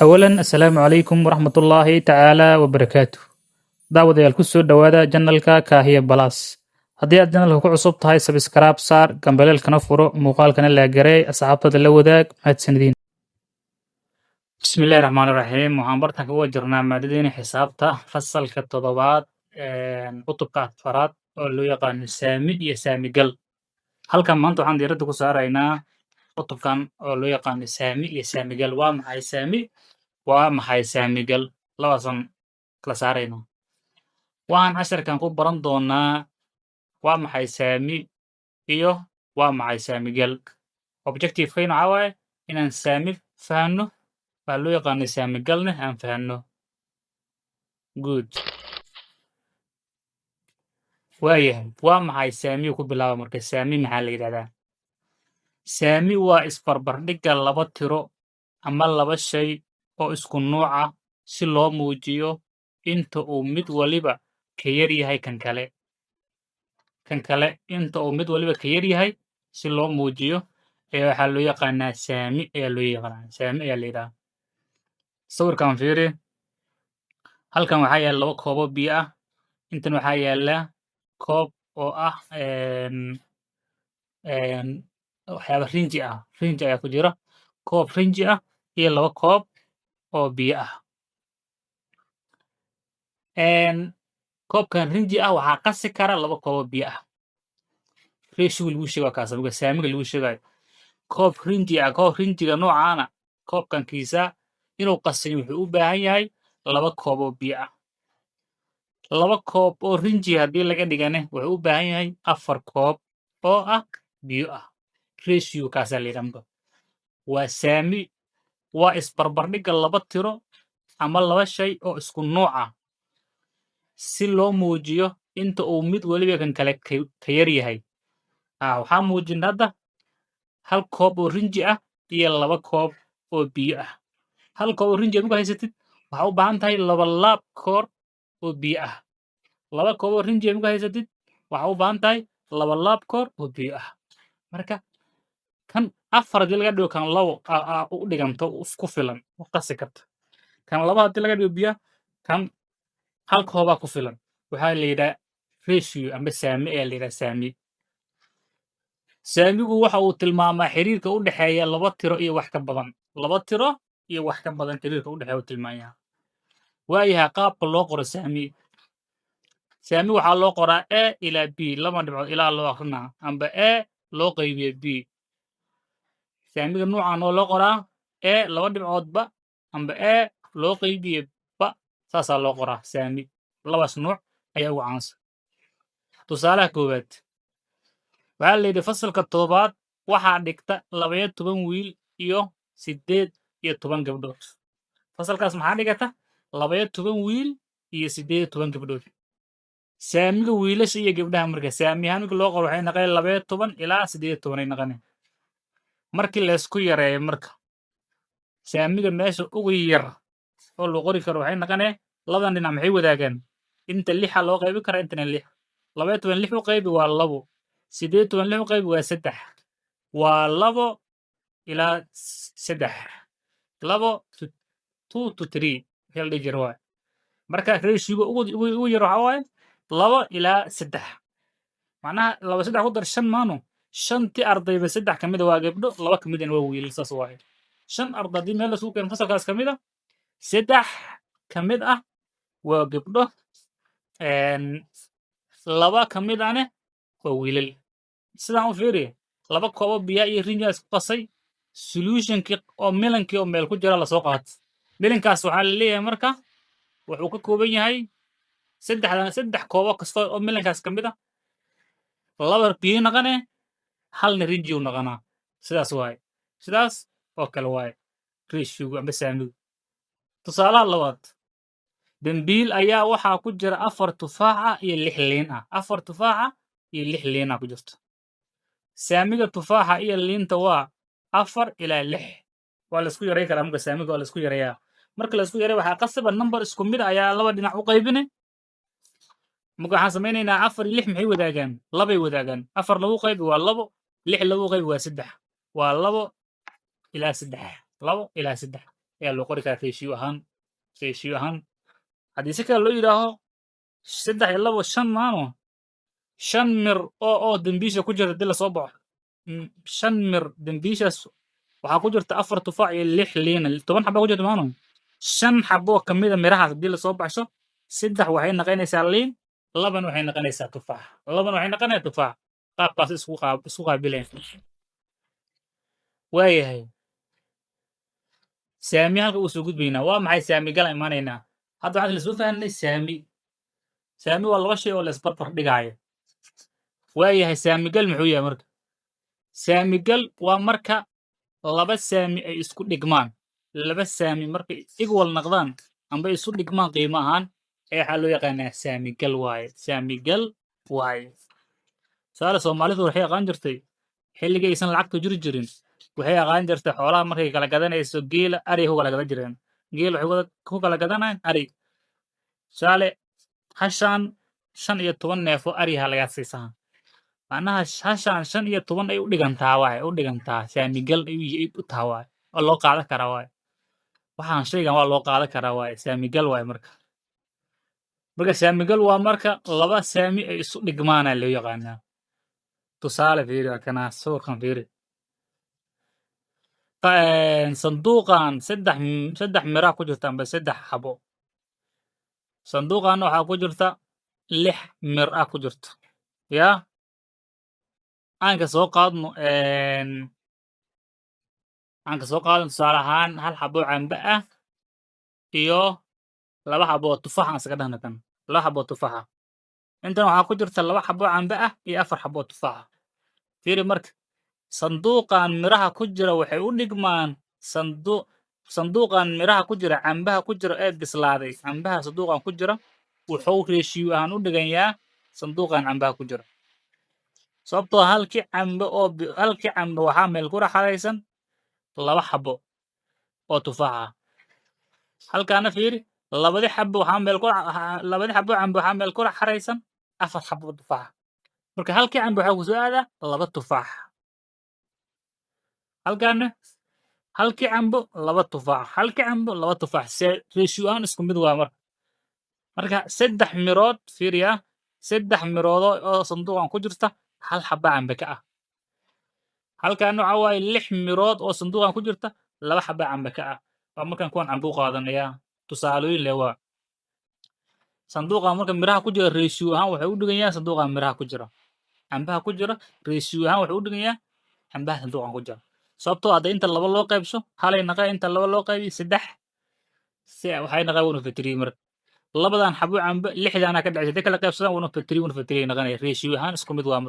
Awalan, assalaamu calaykum waraxmatullaahi tacaala wabarakaatu. Daawadayaal, ku soo dhowaada channelka Kaahiya Plus. Haddii aad channelka ku cusub tahay, subscribe saar, gambaleelkana furo, muuqaalkana like garee, asxaabtada la wadaag. Mahadsanediin. Bismillahi raxmaani raxiim. Waxaan bartan kaga jirnaa maadadeena xisaabta, fasalka toddobaad, cutubka afaraad oo loo yaqaano saami iyo saamigal. Halkan maanta waxaan diiradda ku saaraynaa cutubkan oo loo yaqaano saami iyo saamigal. Waa maxay saami? Waa maxay saamigal? Labadaasaan kala saaraynaa. Waxaan casharkan ku baran doonaa waa maxay saami iyo waa maxay saamigal. Objectivekayna waxaa waaye inaan saami fahanno, waxaa loo yaqaano saamigalne aan fahanno. Good. Waayahay, waa maxay saamiyu ku bilaaba? Marka saami maxaa la yidhahdaa? Saami waa isbarbardhigga laba tiro ama laba shay oo isku nuuc ah si loo muujiyo inta uu mid waliba ka yar yahay kan kale. Kan kale inta uu mid waliba ka yar yahay si loo muujiyo ayaa waxaa loo yaqaanaa saami ayaa loo yaqaanaa, saami ayaa la yidhahaa. Sawirkan fiiri. Halkan waxaa yaalla laba koobo biyo ah. Intan waxaa yaalla koob oo ah waxyaaba rinji ah, rinji ayaa ku jira. Koob rinji ah iyo laba koob oo biyo ah. Koobkan rinji ah waxaa qasi kara laba koob oo biyo ah. Ratio lagu sheego kaas, marka saamiga lagu sheegayo koob rinji ah, koob rinjiga noocaana, koobkan kiisa inuu qasayo wuxuu u baahan yahay laba koob oo biyo ah. Laba koob oo rinji haddii laga dhigane, wuxuu u baahan yahay afar koob oo ah biyo ah. Ratio kaasaa la yidhaha. Marka waa saami, waa isbarbardhigga laba tiro ama laba shay oo isku nooc ah si loo muujiyo inta uu mid weliba kan kale ka yar yahay. Waxaa muujina hadda hal koob oo rinji ah iyo laba koob oo biyo ah. Hal koob oo rinji ah markaa haysatid, waxaa u baahan tahay laba laab koor oo biyo ah. Laba koob oo rinji ah markaa haysatid, waxaa u baahan tahay laba laab koor oo biyo ah. Marka kan afar haddii laga dhigo, kan labo u dhiganto ku filan u qasi karta. Kan laba haddii laga dhigo biyo, kan hal koobaa ku filan. Waxaa la yidhaha ratio amba saami ayaa la yidhaha saami. Saamigu waxa uu tilmaamaa xiriirka u dhexeeya laba tiro iyo wax ka badan. Laba tiro iyo wax ka badan xiriirka u dhexeeya uu tilmaamayaa. Waayahay, qaabka loo qoro saami. Saami waxaa loo qoraa A ilaa B, laba dhibcood ilaa loo akrinaa, amba A loo qaybiyo B. Saamiga noocan oo loo qoraa A laba dhibcood ba amba A loo qaybiyo ba, saasaa loo qoraa saami. Labaas nuuc ayaa ugu caansan. Tusaalaha koowaad. Waxaa la yidhi fasalka toddobaad waxaa dhigta 12 wiil iyo 18 gabdhood. Fasalkaas maxaa dhigata? 12 wiil iyo 18 gabdhood. Saamiga wiilasha iyo gabdhaha marka saami ahaan marka loo qoro waxay noqonayaan 12 ilaa 18 ay noqonayaan. Markii la isku yareeyo, marka saamiga meesha ugu yar oo loo qori karo waxay noqonayaan, labadan dhinac maxay wadaagaan? Inta lixa loo qaybi karaa, intana lix. 12 lix u qaybi waa labo. 18 lix u qaybi waa saddex. Waa labo ilaa saddex. Labo to two to three wixii la dhihi jiro waaye. Marka ratio-ga ugu yar waxaa waaye labo ilaa saddex. Macnaha laba saddex ku dar shan maano. Shantii ardayba saddex ka mid a waa gabdho, laba ka midana waa wiilal, saas waaye. Shan arday haddii meel isugu keeno fasalkaas ka mid ah, saddex ka mid ah waa gabdho, laba ka mid ahne waa wiilal. Sidaan u fiiri, laba koobo biyaa iyo rinjaa isku qasay, solutionkii oo milankii oo meel ku jira lasoo qaatay. Milankaas waxaa la leeyahay marka wuxuu ka kooban yahay saddexdan, saddex koobo kasta oo milankaas ka mid ah laba biyo naqane, halna rinji u naqanaa. Sidaas waaye, sidaas oo kale waaye ratiogu amba saamigu. Tusaalaha labaad, dambiil ayaa waxaa ku jira afar tufaax ah iyo lix liin ah. Afar tufaaxa iyo lix liin ah ku jirto. Saamiga tufaaxa iyo liinta waa afar ilaa lix. Waa la isku yaray karaa. Marka saamiga waa la isku yareeyaa. Marka la isku yaray, waxaa qasaba number isku mid ayaa laba dhinac u qaybine. Marka waxaan samaynaynaa, afar iyo lix maxay wadaagaan? Labay wadaagaan. Afar lagu qaybi waa labo, lix lagu qaybi waa saddex. Waa labo ilaa saddex. Labo ilaa saddex Ayaa loo qori karaa ratio ahaan. Ratio ahaan haddii si kale loo yidhaaho, saddex iyo labo shan maano, shan mir oo dembiisha ku jira hadii lasoo baxo, shan mir dembiishaas waxaa ku jirta afar tufaax iyo lix liina, 10 xaba ku jirta maano. Shan xabo ka mida mirahaas haddii lasoo baxsho, saddex waxay noqonaysaa liin, labana waxay noqonaysaa tufaax, labana waxay noqonaysaa tufaax. Qaabkaas isku qaabileen. Waayahay, saami halka uu soo gudbaynaa waa maxay? Saami gala imaanaynaa. Hadda waxaan lasoo fahanay saami. Saami waa laba shay oo la isbarbar dhigaayo. Waayahay, saamigal muxuu yahay? Marka saamigal waa marka laba saami ay isku dhigmaan. Laba saami markay equal noqdaan amba isu dhigmaan qiimo ahaan ee waxaa loo yaqaanaa saamigal waaye. Saamigal waaye. Tusaale, Soomaalidu waxay aqaan jirtay xilligii aysan lacagtu jiri jirin, waxay aqaan jirtay xoolaha markay kala gadanayso, geela ari ku kala gadan jireen. Geel waxay ku kala gadanayaan ari. Tusaale, hashaan 15 neef oo ariha lagaa siisaa, macnaha hashaan 15 ay u dhigantaa waaye, u dhigantaa, saamigal ay u taha waaye, waa loo qaadan karaa waaye. Waxaan shaygan waa loo qaadan karaa waaye, saamigal waaye. Marka saamigal waa marka laba saami ay isu dhigmaana loo yaqaanaa. Tusaale, fiiri, waa kana sawirkan, fiiri. Sanduuqan saddex miraa ku jirta amba saddex xabo. Sanduuqan waxaa ku jirta lix mir ah ku jirta. Yaa aan ka soo qaadno, aan ka soo qaadno tusaale ahaan hal xabo cambe ah iyo laba xabo oo tufaax aan isaga dhahno kan, laba xabo oo tufaax ah. Intan waxaa ku jirta laba xabo cambe ah iyo afar xabo oo tufaax ah. Fiiri, marka sanduuqan miraha ku jira waxay u dhigmaan sanduuqan miraha ku jira, cambaha ku jira ee bislaaday. Cambaha sanduuqan ku jira wuxuu ratio ahaan u dhiganyaa sanduuqan cambaha ku jira, sababtoo halkii cambe oo halkii cambe waxaa meel ku raxalaysan laba xabo oo tufaax ah. Halkaana fiiri, labadii xabo cambe waxaa meel ku raxaraysan afar xabo oo tufaax ah. Marka halkii cambe waxaa ku soo aadaa laba tufaax. Halkaana halkii cambo laba tufaax, halkii cambo laba tufaax. Se ratio ahaan isku mid waa. Marka saddex mirood fiiriya, saddex mirood oo sanduuqan ku jirta hal xaba cambe ka ah. Halkaana waxaa waaye lix mirood oo sanduuqan ku jirta laba xaba cambe ka ah. Waa markaan kuwan cambe u qaadanayaa, tusaalooyin leh waa. Sanduuqan marka miraha ku jira ratio ahaan waxay u dhiganyaa sanduuqan miraha ku jira, cambaha ku jira ratio ahaan waxay u dhiganyaa cambaha sanduuqan ku jira, sababtoo hadda inta laba loo qaybsho halay naqay, inta laba loo qaybiyo saddex si waxay naqay 1/3. Marka labadan xabo cambe lixdaana ka dhacaysa hadday kala qaybsadaan 1/3, 1/3 naqanaya. Ratio ahaan isku mid waa.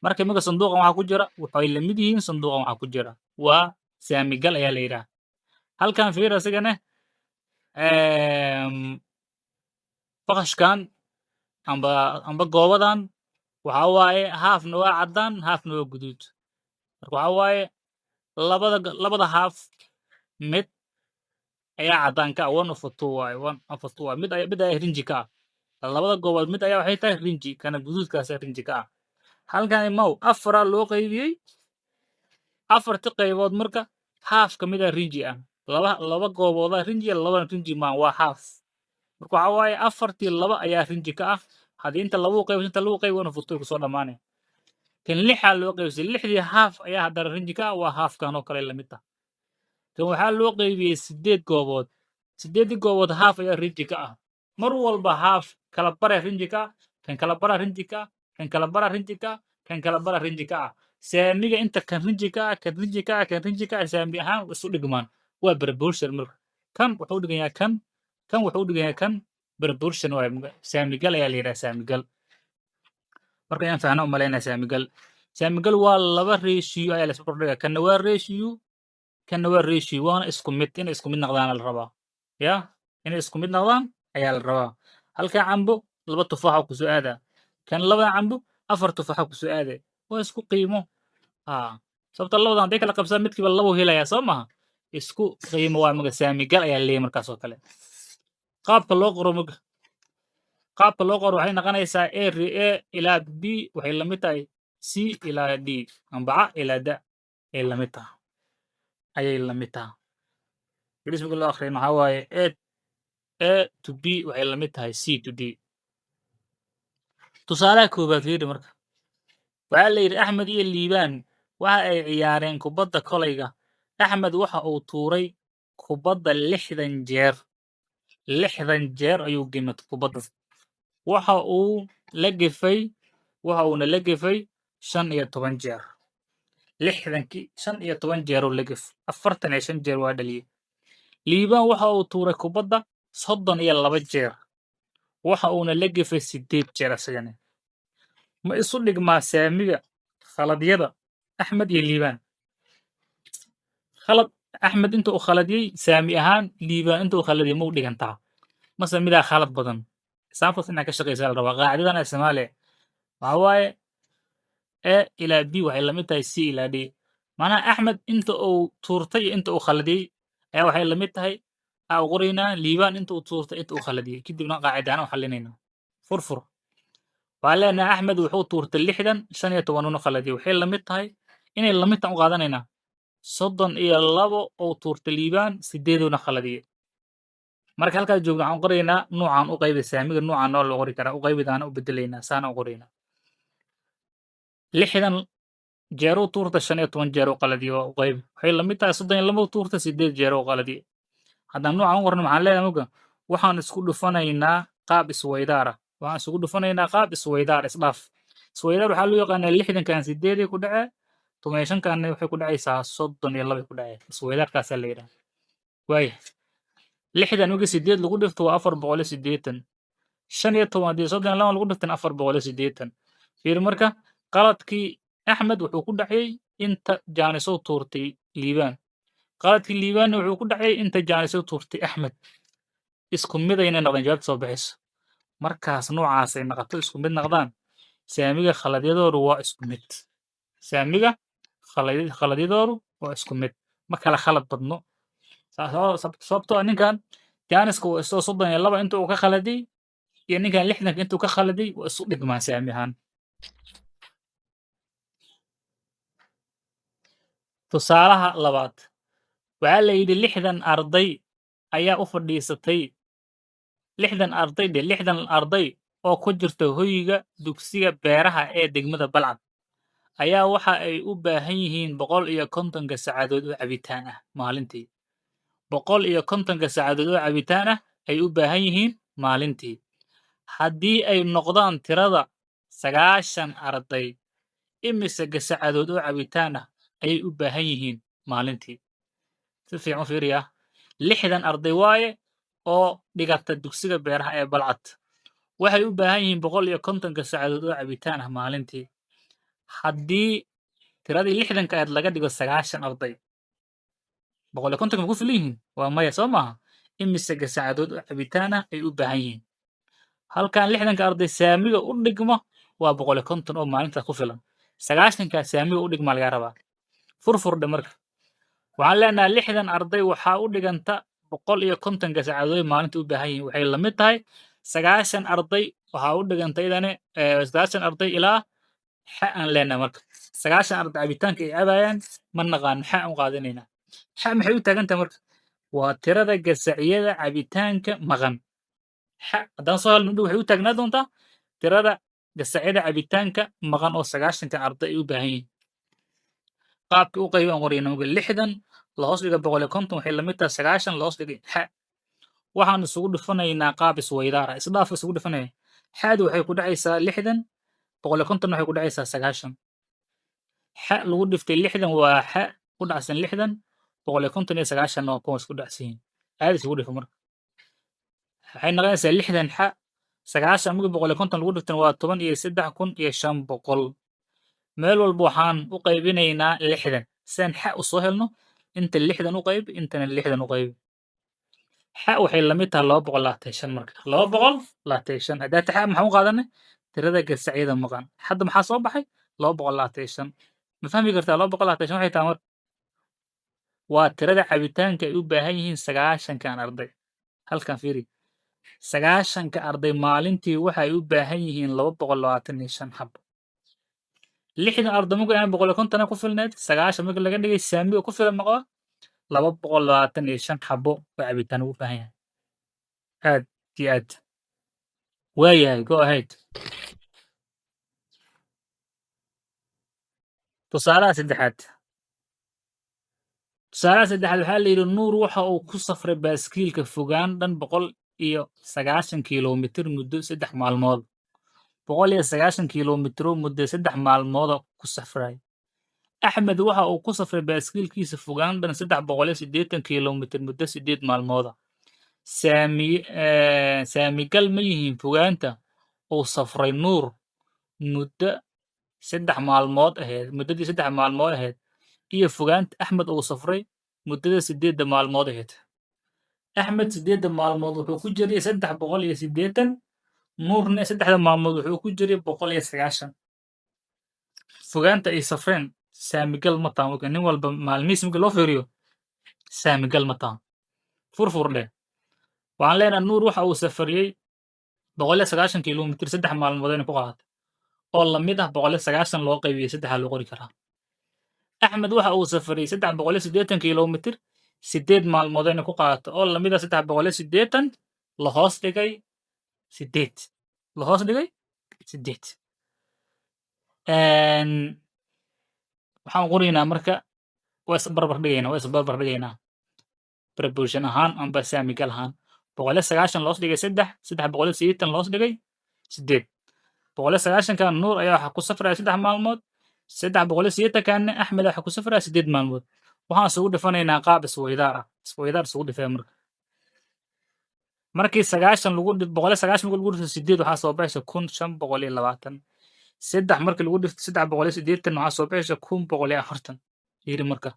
Marka iminka sanduuqan waxaa ku jira waxay la mid yihiin sanduuqan waxaa ku jira. Waa saamigal ayaa la yidhaha. Halkan fiir asigane, baqashkan amba goobadan waxaa waaye haafna waa caddaan, haafna waa guduud. Marka waxaa waaye labada haaf mid ayaa caddaan ka ah, 1/2 waaye, 1/2 waaye. Mid ayaa rinji ka ah. Labada goobood mid ayaa waxay tahay rinji, kana guduudkaas rinji ka ah. Halkan imow, afaraa loo qaybiyey, afarti qaybood marka haaf ka mid ah rinji ah. Laba gooboodaa rinji ah, labana rinji maan, waa haaf. Marka waxaa waaye afartii laba ayaa rinji ka ah. Haddii inta lagu qaybo, inta lagu qaybo, 1/2 kusoo dhamaanaya. Kan lixaa loo qaybsay, lixdii haaf ayaa haddana rinji ka ah, waa haafkan oo kale lamid ah. Kan waxaa loo qaybiyey sideed goobood, sideeddii goobood haaf ayaa rinji ka ah. Mar walba haaf kala bara rinji ka ah, kan kala bara rinji ka ah, kan kala bara rinji ka ah, kan kala bara rinji ka ah. Saamiga inta kan rinji ka ah, kan rinji ka ah, kan rinji ka ah, saami ahaan isu dhigmaan. Waa proportion. Marka kan wuxuu u dhiganyaa kan, kan wuxuu u dhiganyaa kan. Proportion waaye. Saamigal ayaa la yidhaha saamigal. Marka ayaan fahna u malaynaya saamigal. Saamigal waa laba ratio ayaa la isku kordhigaa. Kanna waa ratio, kanna waa ratio, waana isku mid. Inay isku mid noqdaan la rabaa, ya inay isku mid noqdaan ayaa la rabaa. Halka cambo laba tufaax oo kusoo aada, kan labada cambo afar tufaax oo kusoo aada, waa isku qiimo. Ha, sababta labadan hadday kala qabsadaan midkiiba labo helayaa, soo maha? Isku qiimo waa. Maga saamigal ayaa leeyahay. Markaas oo kale qaabka loo qoro, marka qaabka loo qoro waxay noqonaysaa A ilaa B waxay la mid tahay C ilaa D amba C ilaa D ay la mid tahay, ayay la mid tahay. Ingiriis marka loo akhriyo maxaa waaye? A to B waxay la mid tahay C to D. Tusaalaha koowaad fiiri. Marka waxaa la yidhi Axmed iyo Liibaan waxa ay ciyaareen kubadda kolayga. Axmed waxa uu tuuray kubadda 60 jeer. 60 jeer ayuu gemay kubadda. Waxa uuna la gefay 15 jeer. 60-kii 15 jeeruu la gef, 45 jeer waa dhaliyey. Liibaan waxa uu tuuray kubadda 32 jeer, waxa uuna la gefay 8 jeer asagana. Ma isu dhigmaa saamiga khaladyada Axmed iyo Liibaan? Khalad Axmed inta uu khaladiyey saami ahaan Liibaan inta uu khaladiyey ma u dhigantaa, mase midaa khalad badan? Xisaabtaas inaad ka shaqaysaa la rabaa. Qaacidadan isticmaale waxaa waaye A ilaa B waxay la mid tahay C ilaa D. Macnaha Axmed inta uu tuurtay iyo inta uu khaladiyey ayaa waxay la mid tahay aa u qoraynaa Liibaan inta uu tuurtay, inta uu khaladiyey. Kadibna qaacidaana u xalinaynaa. Furfur. Waxaan leenahay Axmed wuxuu tuurtay 60, 15 una khaladiyey. Waxay la mid tahay, inay la mid tahan u qaadanaynaa, 32 oo tuurtay Liibaan, 8-uuna khaladiyey. Marka halkaas joogno waxaan qoraynaa nuucaan u qaybi. Saamiga nuucaan noo loo qori karaa, u qaybidaana u bedelaynaa, saana u qoraynaa: 60 jeeruu tuurta, 15 jeer u qaladiye, waa u qaybi. Waxay la mid tahay 32 tuurta, 8 jeer u qaladiye. Haddaan nuucaan u qorno, maxaan leenahay? Moga waxaan isku dhufanaynaa qaab isweydaar ah. Waxaan isugu dhufanaynaa qaab isweydaar, isdhaaf. Isweydaar waxaa loo yaqaanaa 60-kan 8-ay ku dhacee, 15-kanna waxay ku dhacaysaa 32-ay ku dhacee. Isweydaarkaasaa la yidhaha. Waaya, 60 markii 8 lagu dhifto waa 480. 15 haddii 32 lagu dhiftana 480. Fiir marka, qaladkii Axmed wuxuu ku dhacay inta jaanisow tuurtay Liibaan, qaladkii Liibaanna wuxuu ku dhacay inta jaanisow tuurtay Axmed. Isku mid ayna noqdeen jawaabta soo baxayso. Markaas noocaasay noqoto, isku mid noqdaan, saamiga khaladyadoodu waa isku mid. Saamiga khaladyadoodu waa isku mid, ma kala khalad badno. Sababtoo ah ninkan jaaniska waa isoo 32 inta uu ka khaladay iyo ninkan 60-ka intuu ka khaladay waa isu dhigmaan saami ahaan. Tusaalaha labaad waxaa la yidhi 60 arday ayaa u fadhiisatay, 60 arday dhe, 60 arday oo ku jirta hoyga dugsiga beeraha ee degmada Balcad ayaa waxa ay u baahan yihiin 150 saacadood oo cabitaan ah maalintii. 150 saacadood oo cabitaan ah ay u baahan yihiin maalintii. Haddii ay noqdaan tirada 90 arday, imise saacadood oo cabitaan ah ayay u baahan yihiin maalintii? Si fiican u fiiriya. 60 arday waaye oo dhigata dugsiga beeraha ee Balcad, waxay u baahan yihiin 150 saacadood oo cabitaan ah maalintii. Haddii tiradii 60-ka ahayd laga dhigo 90 arday, 150-ka ma ku filan yihiin? Waa maya, soo maaha? Imise saacadood oo cabitaan ah ay u baahan yihiin? Halkan 60-ka arday saamiga u dhigmo waa 150 oo maalinta ku filan. 90-kaa saamiga u dhigma laga rabaa. Furfurdhe. Marka waxaan leenahay 60 arday waxaa u dhiganta 150-ka saacadood ay maalinta u baahan yihiin, waxay la mid tahay 90 arday waxaa u dhiganta idane 90 arday ilaa xa aan leenahay. Marka 90 arday cabitaanka ay cabayaan ma naqaano, xa aan u qaadanaynaa. Xa maxay u taagan tahay? Marka waa tirada gasacyada cabitaanka maqan. Xa haddaan soo helno waxay u taagnaa doontaa tirada gasacyada cabitaanka maqan oo 90-ka arday ay u baahan yihiin. Qaabkii u qaybaan qorayna marka: 60 la hoos dhiga 150 waxay la mid tahay 90 la hoos dhigay xa. Waxaan isugu dhufanaynaa qaab isweydaar ah, isdhaaf isugu dhufanaya. Xadu waxay ku dhacaysaa 60, 150 waxay ku dhacaysaa 90. Xa lagu dhiftay 60 waa xa ku dhacsan 60, 150 iyo 90 waa kuwa isku dhacsan yihiin. Caadi isugu dhifo. Marka waxay noqonaysaa 60 xa, 90 markii 150 lagu dhiftana waa 13,500. Meel walba waxaan u qaybinaynaa 60 siaan xa u soo helno. Inta 60 u qayb, intana 60 u qayb. Xa waxay la mid tahay 225. Marka 225 haddaa xa maxaan u qaadanay? Tirada gasacyada maqan. Hadda maxaa soo baxay? 225. Ma fahmi kartaa 225 waxay tahay? Marka waa tirada cabitaanka ay u baahan yihiin 90-kan arday. Halkan fiiri, 90-ka arday maalintii waxay u baahan yihiin 225 xabo. 60 arday marka aan 150 ku filneed, 90 marka laga dhigay saamiga ku filan noqda. 225 xabo oo cabitaan ugu baahan yahay. Aad iyo aad. Waayahay, go ahead. Tusaalaha saddexaad. Tusaalaha saddexaad waxaa la yidhi: Nuur waxa uu ku safray baaskiilka fogaan dhan 190 kilomitir muddo 3 maalmood. 190 kilomitro muddo 3 maalmooda ku safray. Axmed waxa uu ku safray baaskiilkiisa fogaan dhan 380 kilomitir muddo 8 maalmooda. Saamigal ma yihiin fogaanta uu safray Nuur muddo 3 maalmood ahayd, muddadii 3 maalmood ahayd, iyo fogaanta Axmed uu safray muddada 8-da maalmood ahayd? Axmed 8-da maalmood wuxuu ku jiray 380, Nuurna 3-da maalmood wuxuu ku jiray 190. Fogaanta ay safreen saamigal ma taha. Marka nin walba maalmihiis marka loo fiiriyo, saamigal ma taha. Furfur dheh. Waxaan leenahay Nuur waxa uu safariyey 190 kilomitir, 3 maalmood inay ku qaadatay, oo lamid ah 190 loo qaybiyey saddexa loo qori karaa. Axmed waxa uu safariyey 380 kilomitir, 8 maalmood inay ku qaadato, oo lamid ah 380 la hoos dhigay sideed, la hoos dhigay sideed. Waxaan qoraynaa marka, waa is barbar dhigaynaa proportion ahaan amba saamigal ahaan: 190 loos dhigay saddex, 380 loos dhigay sideed. 190-kan Nuur ayaa waxa ku safraya 3 maalmood, 380-kanna Axmed waxa ku safraya 8 maalmood. Waxaan isugu dhifanaynaa qaab isweydaar ah. Isweydaar isugu dhifaya. Marka markii 90 lagu 190 markii lagu dhifto sideed, waxaa soo baxaysa 1520. Saddex markii lagu dhifto 380, waxaa soo baxaysa 1140. Yiri marka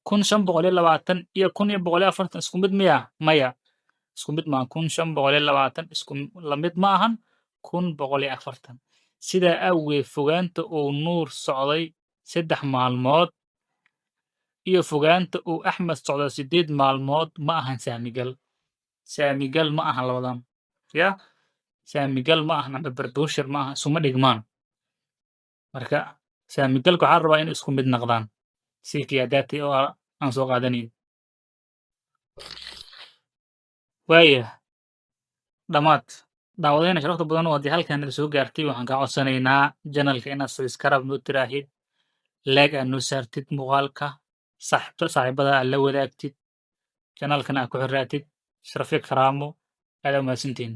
1520 iyo 1140 isku mid miya? Maya, isku mid maaha. 1520 isku lamid ma ahan 1140. Sidaa awgeed fogaanta uu Nuur socday 3 maalmood iyo fogaanta uu Axmed socday 8 maalmood ma ahan saamigal. Saamigal ma ahan labadan ya, saamigal ma ahan amba proportion ma aha, isuma dhigmaan. Marka saamigalka waxaa rabaa in isku mid noqdaan si qiyaadaadii oo aan soo qaadanayn. Waaya, dhammaad. Daawadayna sharafta badan oo haddii halkan nala soo gaartay, waxaan kaa codsanaynaa channelka inaad subscribe noo tiraahid, like aad noo saartid muuqaalka, saaxiibta saaxiibada aad la wadaagtid, channelkana aad ku xiraatid. Sharafyo karaamo, aad umahadsantihiin.